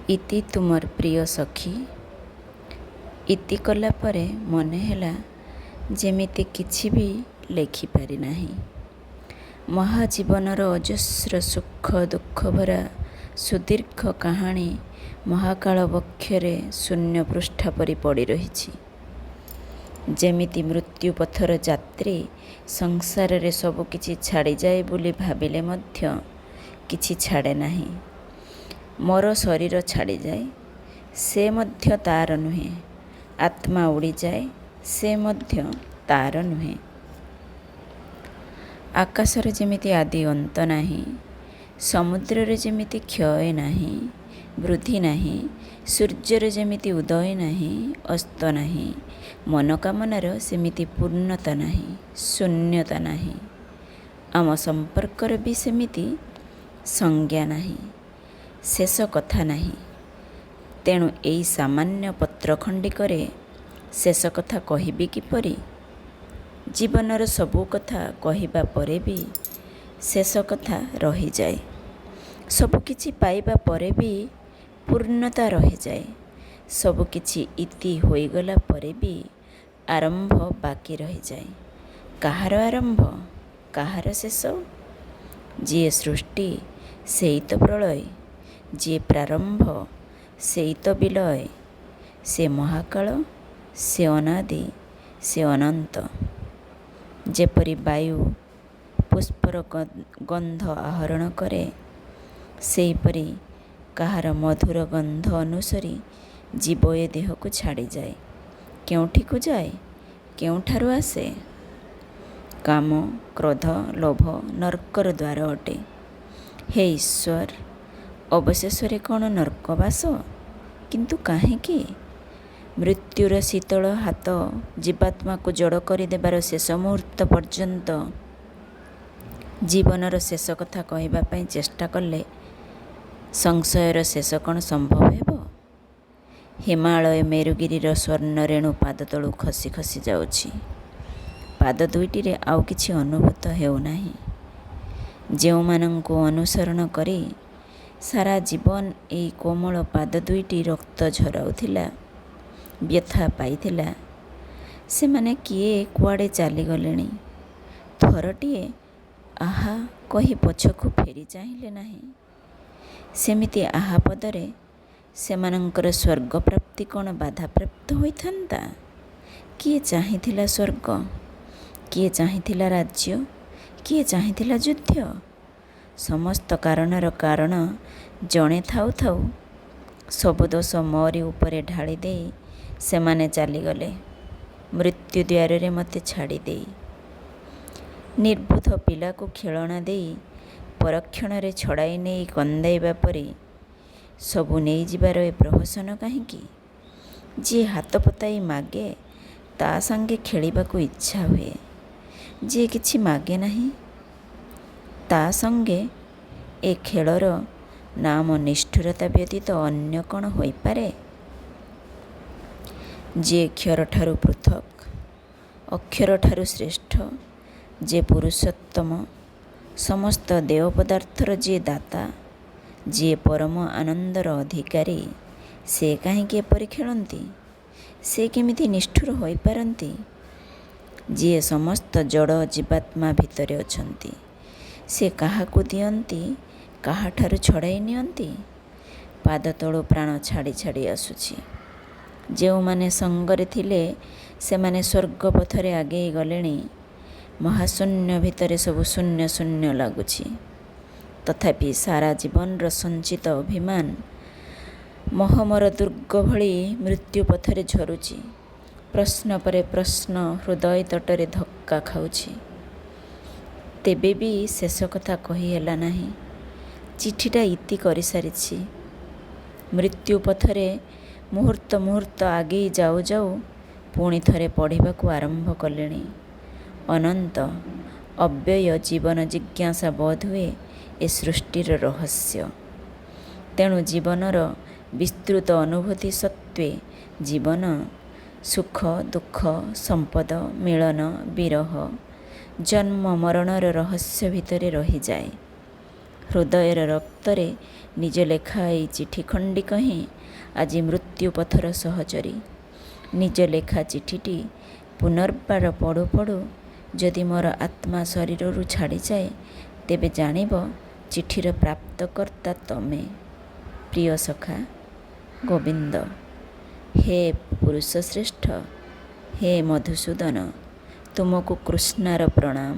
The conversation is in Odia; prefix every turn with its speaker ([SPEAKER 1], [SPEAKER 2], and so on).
[SPEAKER 1] ଇତି ତୁମର ପ୍ରିୟ ସଖୀ। ଇତି କଲା ପରେ ମନେହେଲା ଯେମିତି କିଛି ବି ଲେଖିପାରିନାହିଁ। ମହାଜୀବନର ଅଜସ୍ର ସୁଖ ଦୁଃଖଭରା ସୁଦୀର୍ଘ କାହାଣୀ ମହାକାଳ ବକ୍ଷରେ ଶୂନ୍ୟ ପୃଷ୍ଠା ପରି ପଡ଼ିରହିଛି। ଯେମିତି ମୃତ୍ୟୁପଥର ଯାତ୍ରୀ ସଂସାରରେ ସବୁକିଛି ଛାଡ଼ିଯାଏ ବୋଲି ଭାବିଲେ ମଧ୍ୟ କିଛି ଛାଡ଼େ ନାହିଁ। ମୋର ଶରୀର ଛାଡ଼ିଯାଏ, ସେ ମଧ୍ୟ ତା'ର ନୁହେଁ। ଆତ୍ମା ଉଡ଼ିଯାଏ, ସେ ମଧ୍ୟ ତା'ର ନୁହେଁ। ଆକାଶର ଯେମିତି ଆଦି ଅନ୍ତ ନାହିଁ, ସମୁଦ୍ରରେ ଯେମିତି କ୍ଷୟ ନାହିଁ, ବୃଦ୍ଧି ନାହିଁ, ସୂର୍ଯ୍ୟର ଯେମିତି ଉଦୟ ନାହିଁ, ଅସ୍ତ ନାହିଁ, ମନୋକାମନାର ସେମିତି ପୂର୍ଣ୍ଣତା ନାହିଁ, ଶୂନ୍ୟତା ନାହିଁ। ଆମ ସମ୍ପର୍କର ବି ସେମିତି ସଂଜ୍ଞା ନାହିଁ, ଶେଷ କଥା ନାହିଁ। ତେଣୁ ଏଇ ସାମାନ୍ୟ ପତ୍ର ଖଣ୍ଡିକରେ ଶେଷ କଥା କହିବି କିପରି? ଜୀବନର ସବୁ କଥା କହିବା ପରେ ବି ଶେଷ କଥା ରହିଯାଏ। ସବୁକିଛି ପାଇବା ପରେ ବି ପୂର୍ଣ୍ଣତା ରହିଯାଏ। ସବୁକିଛି ଇତି ହୋଇଗଲା ପରେ ବି ଆରମ୍ଭ ବାକି ରହିଯାଏ। କାହାର ଆରମ୍ଭ, କାହାର ଶେଷ? ଯିଏ ସୃଷ୍ଟି ସେଇ ତ ପ୍ରଳୟ, ଯିଏ ପ୍ରାରମ୍ଭ ସେଇ ତ ବିଲୟ। ସେ ମହାକାଳ, ସେ ଅନାଦି, ସେ ଅନନ୍ତ। ଯେପରି ବାୟୁ ପୁଷ୍ପର ଗନ୍ଧ ଆହରଣ କରେ, ସେହିପରି କାହାର ମଧୁର ଗନ୍ଧ ଅନୁସରି ଜୀବ ଏ ଦେହକୁ ଛାଡ଼ିଯାଏ। କେଉଁଠିକୁ ଯାଏ? କେଉଁଠାରୁ ଆସେ? କାମ, କ୍ରୋଧ, ଲୋଭ ନର୍କର ଦ୍ୱାର ଅଟେ। ହେ ଈଶ୍ୱର, ଅବଶେଷରେ କ'ଣ ନର୍କବାସ? କିନ୍ତୁ କାହିଁକି? ମୃତ୍ୟୁର ଶୀତଳ ହାତ ଜୀବାତ୍ମାକୁ ଜଡ଼ କରିଦେବାର ଶେଷ ମୁହୂର୍ତ୍ତ ପର୍ଯ୍ୟନ୍ତ ଜୀବନର ଶେଷ କଥା କହିବା ପାଇଁ ଚେଷ୍ଟା କଲେ ସଂଶୟର ଶେଷ କ'ଣ ସମ୍ଭବ ହେବ? ହିମାଳୟ ମେରୁଗିରିର ସ୍ୱର୍ଣ୍ଣରେଣୁ ପାଦ ତଳୁ ଖସି ଖସି ଯାଉଛି। ପାଦ ଦୁଇଟିରେ ଆଉ କିଛି ଅନୁଭୂତ ହେଉନାହିଁ। ଯେଉଁମାନଙ୍କୁ ଅନୁସରଣ କରି ସାରା ଜୀବନ ଏଇ କୋମଳ ପାଦ ଦୁଇଟି ରକ୍ତ ଝରାଉଥିଲା, ବ୍ୟଥା ପାଇଥିଲା, ସେମାନେ କିଏ କୁଆଡ଼େ ଚାଲିଗଲେଣି। ଥରଟିଏ ଆହା କହି ପଛକୁ ଫେରି ଚାହିଁଲେ ନାହିଁ। ସେମିତି ଆହା ପଦରେ ସେମାନଙ୍କର ସ୍ୱର୍ଗପ୍ରାପ୍ତି କ'ଣ ବାଧାପ୍ରାପ୍ତ ହୋଇଥାନ୍ତା? କିଏ ଚାହିଁଥିଲା ସ୍ୱର୍ଗ? କିଏ ଚାହିଁଥିଲା ରାଜ୍ୟ? କିଏ ଚାହିଁଥିଲା ଯୁଦ୍ଧ? ସମସ୍ତ କାରଣର କାରଣ ଜଣେ ଥାଉ ଥାଉ ସବୁ ଦୋଷ ମୋରି ଉପରେ ଢାଳି ଦେଇ ସେମାନେ ଚାଲିଗଲେ, ମୃତ୍ୟୁ ଦ୍ୱାରରେ ମୋତେ ଛାଡ଼ିଦେଇ। ନିର୍ବୋଧ ପିଲାକୁ ଖେଳଣା ଦେଇ ପରକ୍ଷଣରେ ଛଡ଼ାଇ ନେଇ କନ୍ଦାଇବା ପରି ସବୁ ନେଇଯିବାର ଏ ପ୍ରହସନ କାହିଁକି? ଯିଏ ହାତ ପତାଇ ମାଗେ ତା ସାଙ୍ଗେ ଖେଳିବାକୁ ଇଚ୍ଛା ହୁଏ। ଯିଏ କିଛି ମାଗେ ନାହିଁ ତା ସଙ୍ଗେ ଏ ଖେଳର ନାମ ନିଷ୍ଠୁରତା ବ୍ୟତୀତ ଅନ୍ୟ କ'ଣ ହୋଇପାରେ? ଯିଏ କ୍ଷରଠାରୁ ପୃଥକ୍, ଅକ୍ଷରଠାରୁ ଶ୍ରେଷ୍ଠ, ଯେ ପୁରୁଷୋତ୍ତମ, ସମସ୍ତ ଦେୟ ପଦାର୍ଥର ଯିଏ ଦାତା, ଯିଏ ପରମ ଆନନ୍ଦର ଅଧିକାରୀ, ସେ କାହିଁକି ଏପରି ଖେଳନ୍ତି? ସେ କେମିତି ନିଷ୍ଠୁର ହୋଇପାରନ୍ତି? ଯିଏ ସମସ୍ତ ଜଡ଼ ଜୀବାତ୍ମା ଭିତରେ ଅଛନ୍ତି, ସେ କାହାକୁ ଦିଅନ୍ତି, କାହାଠାରୁ ଛଡ଼ାଇ ନିଅନ୍ତି? ପାଦ ତଳୁ ପ୍ରାଣ ଛାଡ଼ି ଛାଡ଼ି ଆସୁଛି। ଯେଉଁମାନେ ସଙ୍ଗରେ ଥିଲେ ସେମାନେ ସ୍ୱର୍ଗ ପଥରେ ଆଗେଇ ଗଲେଣି। ମହାଶୂନ୍ୟ ଭିତରେ ସବୁ ଶୂନ୍ୟ ଶୂନ୍ୟ ଲାଗୁଛି। ତଥାପି ସାରା ଜୀବନର ସଞ୍ଚିତ ଅଭିମାନ ମହମର ଦୁର୍ଗ ଭଳି ମୃତ୍ୟୁ ପଥରେ ଝରୁଛି। ପ୍ରଶ୍ନ ପରେ ପ୍ରଶ୍ନ ହୃଦୟ ତଟରେ ଧକ୍କା ଖାଉଛି। ତେବେ ବି ଶେଷ କଥା କହି ହେଲା ନାହିଁ। ଚିଠିଟା ଇତି କରିସାରିଛି। ମୃତ୍ୟୁ ପଥରେ ମୁହୂର୍ତ୍ତ ମୁହୂର୍ତ୍ତ ଆଗେଇ ଯାଉ ଯାଉ ପୁଣି ଥରେ ପଢ଼ିବାକୁ ଆରମ୍ଭ କଲିଣି। ଅନନ୍ତ ଅବ୍ୟୟ ଜୀବନ ଜିଜ୍ଞାସା ବୋଧହୁଏ ଏ ସୃଷ୍ଟିର ରହସ୍ୟ। ତେଣୁ ଜୀବନର ବିସ୍ତୃତ ଅନୁଭୂତି ସତ୍ତ୍ୱେ ଜୀବନ, ସୁଖ ଦୁଃଖ, ସମ୍ପଦ, ମିଳନ, ବିରହ, ଜନ୍ମ ମରଣର ରହସ୍ୟ ଭିତରେ ରହିଯାଏ। ହୃଦୟର ରକ୍ତରେ ନିଜ ଲେଖା ଏଇ ଚିଠି ଖଣ୍ଡିକ ହିଁ ଆଜି ମୃତ୍ୟୁପଥର ସହଚରୀ। ନିଜ ଲେଖା ଚିଠିଟି ପୁନର୍ବାର ପଢ଼ୁ ପଢ଼ୁ ଯଦି ମୋର ଆତ୍ମା ଶରୀରରୁ ଛାଡ଼ିଯାଏ, ତେବେ ଜାଣିବ ଚିଠିର ପ୍ରାପ୍ତକର୍ତ୍ତା ତମେ, ପ୍ରିୟ ସଖା ଗୋବିନ୍ଦ। ହେ ପୁରୁଷଶ୍ରେଷ୍ଠ, ହେ ମଧୁସୂଦନ, ତୁମକୁ କୃଷ୍ଣାର ପ୍ରଣାମ।